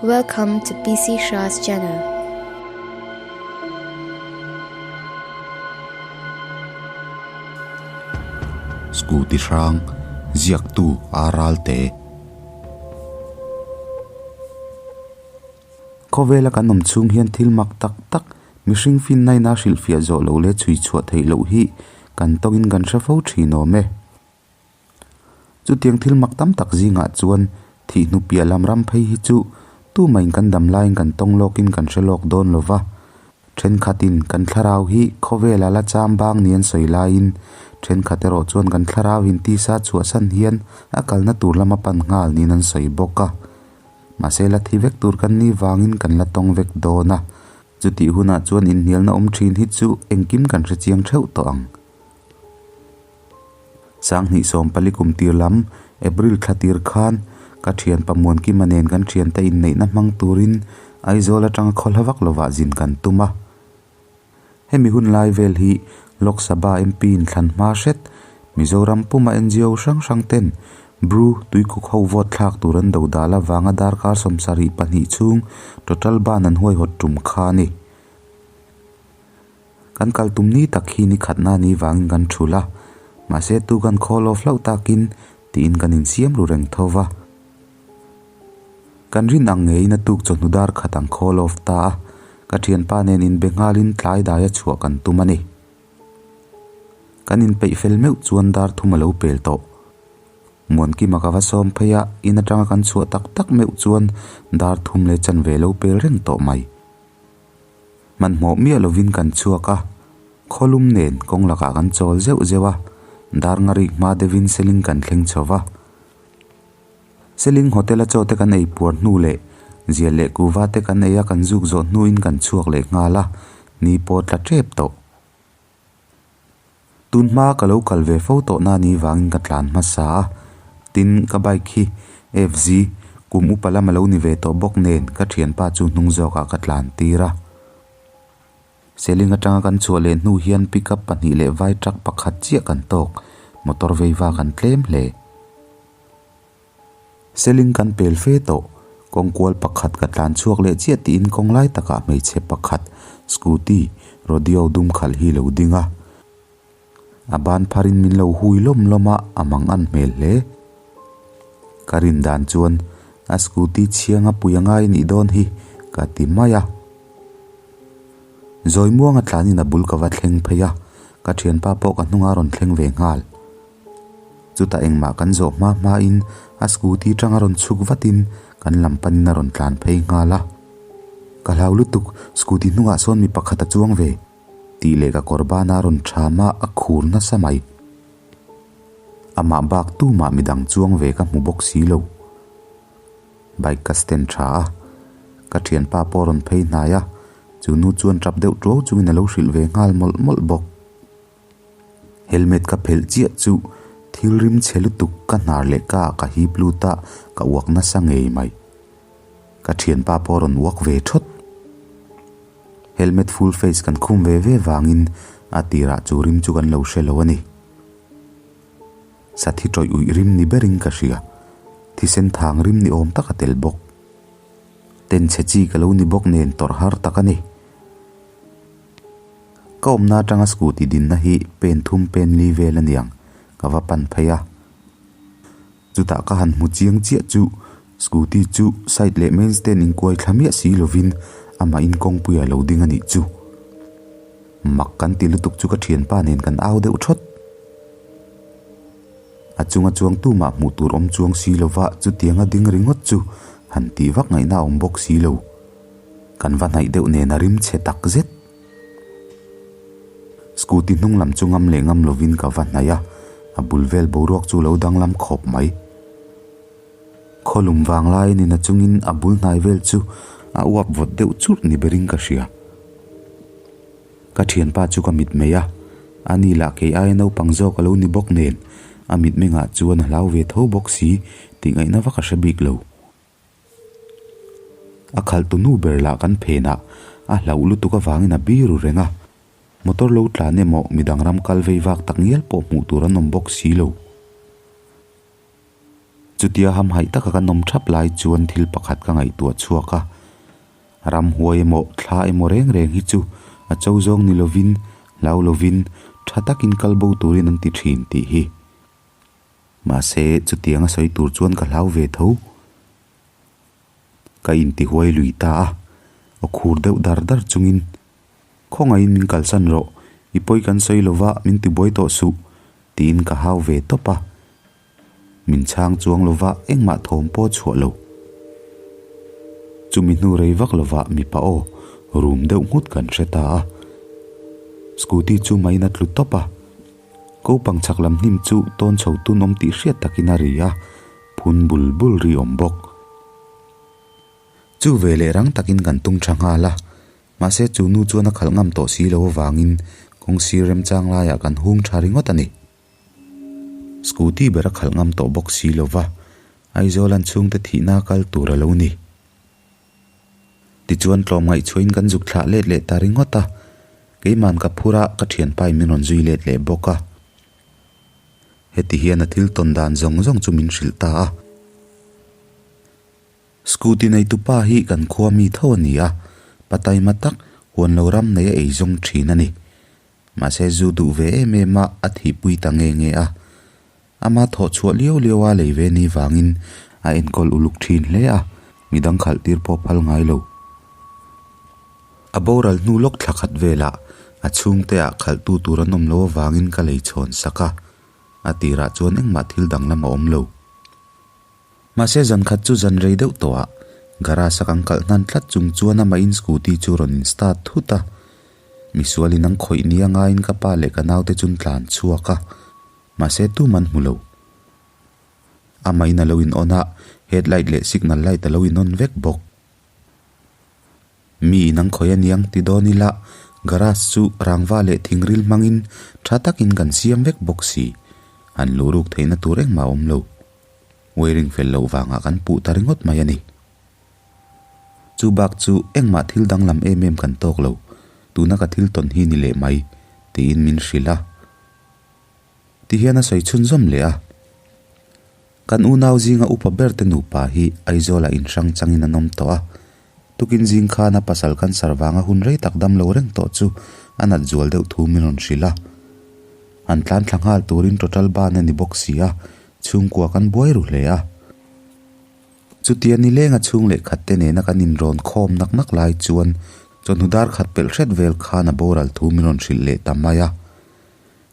Welcome to PC Shah's channel. Scooty hrang ziaktu a ralte. Khawvela kan awm chhung hian thil mak tak tak mihring finna in a hrilhfiah zawh loh leh chhui chhuah theih loh hi kan tawngin kan hre fo thin awm e. Chutiang thil mak tam tak zingah chuan thih hnu piah lam ram phei hi chu tumahin kan dam laiin kan tawng lawkin kan hre lawk dawn lo va. Thenkhatin kan thlarau hi khawvela la cham bang ni an sawi laiin thenkhat erawh chuan kan thlarau in tisa chhuahsan hian a kalna tur lama pan nghal niin an sawi bawk a. Mahse la thi vek tur kan nih vangin kan la tawng vek dawn a. Chutih hunah chuan inhnialna awm thin hi chu engkim kan hre chiang theuh tawh ang. Sanghnih sawmpali kum tir lam, April thla tir khan ka thian Pamuankima nen kan thiante inneihna hmang turin Aizawl atanga khawhla vak lovah zin kan tum a. Hemi hun lai vel hi Lok Sabha MP in thlan hma hret, Mizoram puma NGO hrang hrang ten Bru tuikuk ho vote thlak tur an do dal avanga darkar 72 chhung total ban an huaihawt tum kha a ni. Kan kal tum ni tak hi ni khatna ni vangin kan thul a, mahse tu kan call off hlauh takin tiin kan insiam ru reng tho va. Kan rin ang ngeiin a tuk chawhnu dar khat ang call off ta a, ka thianpa nen inbe nghalin tlai daia chhuah kan tum a ni. Kan inpeih fel meuh chuan dar thum a lo pel tawh. Muankima ka va sawm phei a, in atanga kan chhuah tak tak meuh chuan dar thum leh chanve lo pel reng tawh mai. Hmanhmawh miah lovin kan chhuak a, khawlum nen kawng lakah kan chawl zeuh zeuh a, dar ngarik hma deuhin Seling kan thleng chho va. Seling hotel a chaw te kan ei puar hnu leh zial leh kuva te kan ei a kan zuk zawh hnuin kan chhuak leh nghal a, ni pawh tla tep tawh. Tun hma ka lo kal ve fo tawh na ni vangin ka tlan hmasa a, tin ka bike hi FZ kum upa lam a lo ni ve tawh bawk nen ka thianpa chu hnung zawkah ka tlan tir a. Seling atanga kan chhuah leh hnu hian pickup pahnih leh vai truck pakhat chiah kan tawk, motor veiva kan tlem hle. Seling kan pel fe tawh, kawngkual pakhat ka tlan chhuak leh chiah tiin kawng lai takah hmeichhe pakhat scooty rodeo dum khalh hi lo ding a. A ban pharin min lo hui lawm lawm a, a mang an hmel hle. Ka rin dan chuan a scooty chhiang a pui a ngai nih dawn hi ka ti mai a. Zawi muanga tlanin a bul ka va thleng phei a, ka thianpa pawh ka hnungah a rawn thleng ve nghal. Chutah engmah kan zawh hma hmain a scooty tang a rawn chhuk vatin kan lam panin a rawn tlan phei nghal a. Ka hlau lutuk, scooty hnungah sawn mi pakhat a chuang ve tih leh ka kawr bana a rawn tham a, a khur nasa mai. Amah bak tumah midang chuang ve ka hmu bawk si lo. Bike ka stand tha a, ka thianpa pawh a rawn phei hnai a, chu nu chuan tap deuh tuau chungin a lo hrilh ve nghal mawlh mawlh bawk. Helmet ka phelh chiah chu thil rim chhe lutuk ka hnar leh ka ah ka hip lut a, ka uak nasa ngei mai. Ka thianpa pawh a rawn uak ve thawt. Helmet full face kan khum ve ve vangin a tirah chu rim chu kan lo hre lo a ni. Sathi tawih uih rim ni berin ka hria. Thisen thang rim ni awm tak a tel bawk. Ten chhe chi ka lo ni bawk nen tawrh har tak a ni. Ka awmna atanga scooty dinna hi pen thum pen li vel a niang, ka va pan phei a. Chutah ka han hmu chiang chiah chu scooty chu side leh main stand inkuai thla miah si lovin amah in kawngpui a lo ding a nih chu. Mak kan ti lutuk chu ka thianpa nen kan au deuh thawt. A chunga chuang tumah hmuh tur awm chuang si lova chutianga ding ringawt chu han tih vak ngaihna a awm bawk si lo. Kan va hnaih deuh nen a rim chhe tak zet. Scooty hnung lam chu ngam leh ngam lovin ka va hnaih a, a bul vel boruak chu lo danglam khawp mai. Khawlum vang laiin in a chungin a bul hnai vel chu a uap vawt deuh churh ni berin ka hria. Ka thianpa chu ka mit mai a, ani lah kei aia naupang zawk a lo ni bawk nen a mitmengah chuan a hlau ve tho bawk si tih ngaihna vak a hre bik lo. A khalh tu nu ber lah kan phenah a hlauh lutuk avangin a biru reng a, motor lo tlan emaw midang ram kal vei vak tak ngial pawh hmuh tur an awm bawk si lo. Chutia hamhaih taka kan awm thap lai chuan thil pakhat ka ngaihtuah chhuak a, ramhuai emaw thla emaw reng reng hi chu a cho zawng ni lovin, hlau lovin, tha takin kal bo turin an ti thin tih hi. Mahse, chutianga sawi tur chuan ka hlau ve tho. Ka intihuai lui ta a, aw khur deuh dar dar chungin, Khawngaihin min kalsan rawh, i pawi kan sawi lova min tibuai tawh suh, tiin ka hau ve tawp a. Min chhang chuang lova engmah thawm pawh chhuah lo. Chumi hnu rei vak lova mipa aw rum deuh nghut kan hre ta a. Scooty chu main a tlu tawp a. Kopang chhak lam hnim chu tawn chho tun awm tih hriat takin a ri a, phun bul bul ri awm bawk. Chu ve leh rang takin kan tung tha nghal a, mahse chu nu chuan a khalh ngam tawh si lo avangin kawng sir remchang laiah kan hung tha ringawt a ni. Scooty ber a khalh ngam tawh bawk si lo va, Aizawl an chhungte thihna kal tur a lo ni. Tichuan tlawmngaih chhuahin kan zuk thlah let leh ta ringawt a, keiman ka phur a, ka thianpain min rawn zui let leh bawk a. Heti hian a thil tawn dan zawng zawng chu min hrilh ta a. Scooty neitupa hi kan khua mi tho a ni a, pa taima tak huan lo ram nei a ei zawng thin a ni. Mahse zu duh ve em em a, a thihpui ta nge nge a. Ama thawh chhuah liau liau a lei ve ni vangin a enkawl uluk thin hle a, midang khalh tir pawh phal ngai lo. A boral hnu lawk thla khat velah a chhungte ah khalh tu tur an awm lo avangin ka lei chhawn sak a, a tirah chuan engmah thil danglam a awm lo. Mahse zan khat chu zan rei deuh tawh ah garage a kan kalh hnan tlat chung chuan amahin scooty chu rawn in start thut a, misual in an khawih nia ngaiin ka pa leh ka naute chun tlan chhuak a, mahse tum an hmu lo. Amahin a lo in on a, headlight leh signal light a lo in on vek bawk. Mi in an khawih aniang ti dawn ila garage chu rangva leh thingril hmangin tha takin kan siam vek bawk si, han luh ruk theihna tur engmah a awm lo. Wiring fel loh vangah kan puh ta ringawt mai a ni. Chu bak chu engmah thil danglam em em kan tawk lo, tuna ka thil tawn hi ni leh mai, tiin min hrilh a. Tihian a sawi chhunzawm leh a. Kan unau zinga upa ber te nupa hi Aizawlah inhrang changin an awm tawh a. Tukin zing khan a pasal cancer vanga hun rei tak dam lo reng tawh chu a nat zual deuh thu min rawn hrilh a. An tlan thla nghal turin total ban a ni bawk si a, chhungkua kan buai ru hle a. Chutia nilenga chhung leh khat te nena kan inrawn khawm nak nak lai chuan chawhnu dar khat pelh hret vel khan a boral thu min rawn hrilh leh ta mai a.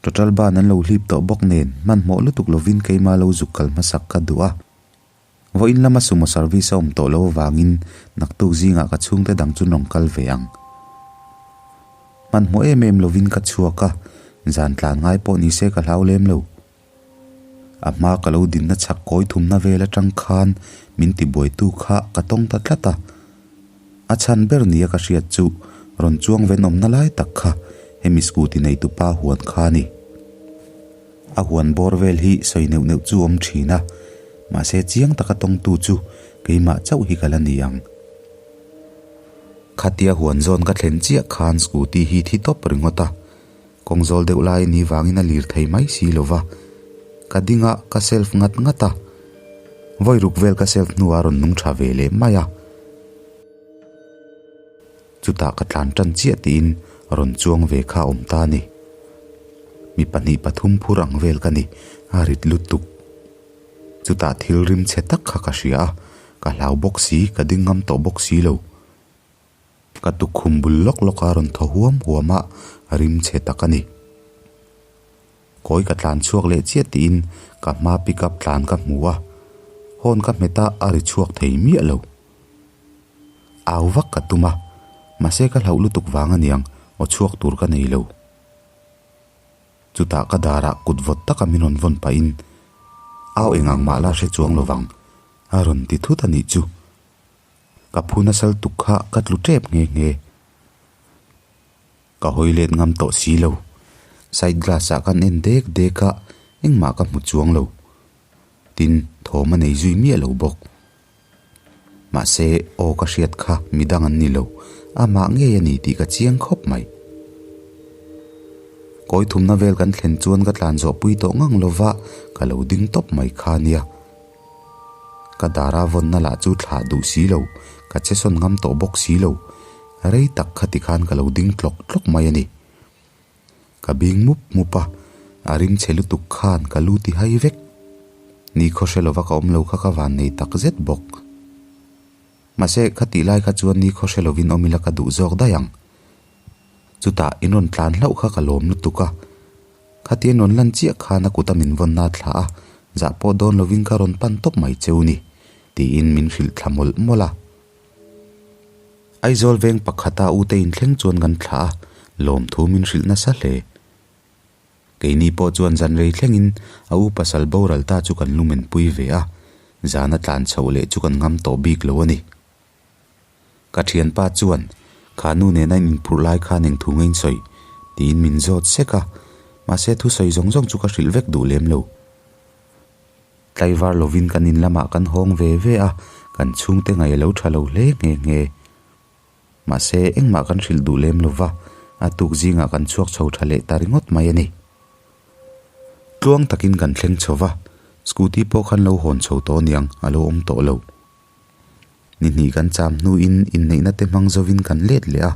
Total ban an lo hlip tawh bawk nen hmanhmawh lutuk lovin keima lo zuk kal hmasak ka duh a. Vawiin lama sumo service a awm tawh lo avangin naktuk zingah ka chhungte dang chu rawn kal ve ang. Hmanhmawh em em lovin ka chhuak a, zan tlan ngai pawh ni se ka hlau lem lo. A hma ka lo dinna chhak kawi thumna vel atang khan min tibuaitu kha ka tawng ta tlat a. A chhan ber nia ka hriat chu rawn chuang venawmna lai tak kha hemi scooty neitupa huan kha a ni. A huan bawr vel hi sawi neuh neuh chu awm thin a, mahse chiang taka tawngtu chu keimah chauh hi ka la ni ang. Khatia huan zawn ka thlen chiah khan scooty hi thi tawp ringawt a, kawng zawl deuh lai ni vangin a lir thei mai si lo va, ka ding a, ka self ngat ngat a, vawi ruk vel ka self hnuah a rawn nung tha ve leh mai a. Chutah ka tlan tan chiah tiin rawn chuang ve kha a awm ta a ni. Mi pahnih pathum phur ang vel ka ni, a rit lutuk. Chutah thil rim chhe tak kha ka hria a, ka hlau bawk si, ka ding ngam tawh bawk si lo. Ka tukkhum bul lawk lawk a rawn thaw huam huam a, rim chhe tak a ni. Kawi ka tlan chhuak leh chiah tiin ka hma pick up tlan ka hmu a, horn ka hmet a, a ri chhuak thei miah lo. Au vak ka tum a, mahse ka hlauh lutuk vang aniang aw chhuak tur ka nei lo. Chutah ka darah kut vawt taka min rawn vawn pahin, Au eng ang mah la hre chuang lovang, a rawn ti thut a nih chu. Ka phu nasal tuk kha ka tlu tep nghe nghe. Ka hawi let ngam tawh si lo. Side glass ah kan en dek dek a, engmah ka hmu chuang lo. Tin, thawm a nei zui miah lo bawk. Mahse, aw ka hriat kha midang an ni lo, amah ngei a ni tih ka chiang khawp mai. Kawi thumna vel kan thlen chuan ka tlan zawh pui tawh ngang lova, ka lo ding tawp mai kha nia. Ka dara vawnna lah chu thlah duh si lo, ka che sawn ngam tawh bawk si lo. Rei tak khati khan ka lo ding tlawk tlawk mai a ni. Ka bing mup mup a, a rim chhe lutuk khan ka lu ti hai vek. Ni khaw hre lova ka awm lo kha ka van nei tak zet bawk. Mahse, khatih lai kha chuan ni khaw hre lovin awm ila ka duh zawk daih ang. Chutah in rawn tlan hlauh kha ka lawm lutuk a. Khatian rawn lan chiah khan a kuta min vawnna thla a, zah pawh dawn lovin ka rawn pan tawp mai cheu ni, tiin min hrilh thla mawlh mawlh a. Aizawl veng pakhata ute inthleng chuan kan thlah a, lawmthu min hrilh nasa hle. Keini pawh chuan zan rei thlengin a u pasal boral ta chu kan lumen pui ve a, zana tlan chhoh leh chu kan ngam tawh bik lo a ni. Ka thianpa chuan, Kha nu nena in inphurh lai khan eng thu nge in sawi? tiin min zawt sek a, mahse thusawi zawng zawng chu ka hrilh vek duh lem lo. Tlaivar lovin kan in lamah kan hawng ve ve a, kan chhungte ngaih a lo tha lo hle nghe nghe. Mahse, engmah kan hrilh duh lem lo va, a tuk zingah kan chhuak chho tha leh ta ringawt mai a ni. Tluang takin kan thleng chho va, scooty pawh khan lo hawn chho tawh aniang, a lo awm tawh lo. Ni hnih kan cham hnuin inneihna te hmang zovin kan let leh a.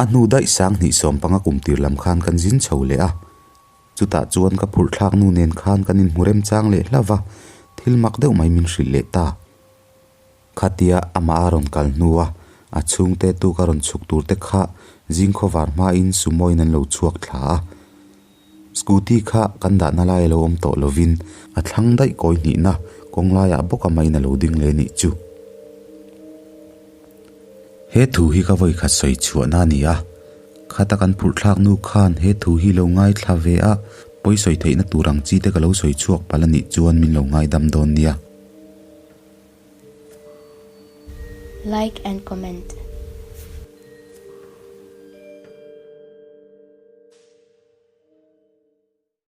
A hnu daih sang hnih sawm panga kum tir lam khan kan zin chho leh a. Chutah chuan ka phurh thlak nu nen khan kan inhmu remchang leh hlauh va, thil mak deuh mai min hrilh leh ta. Khatia amah a rawn kal hnua a chhungte tuk a rawn chhuk tur te kha zing khawvar hmain sumoin an lo chhuak thla a. Scooty kha kan dahna lai a lo awm tawh lovin a thlang daih kawi hnihna kawng laiah bawk amahin a lo ding leh nih chu. He thu hi ka vawi khat sawi chhuahna a ni a, khata kan phurh thlak nu khan he thu hi lo ngaithla ve a, pawi sawi theihna tur ang chi te ka lo sawi chhuak palh a nih chuan min lo ngaidam dawn nia. Like and comment.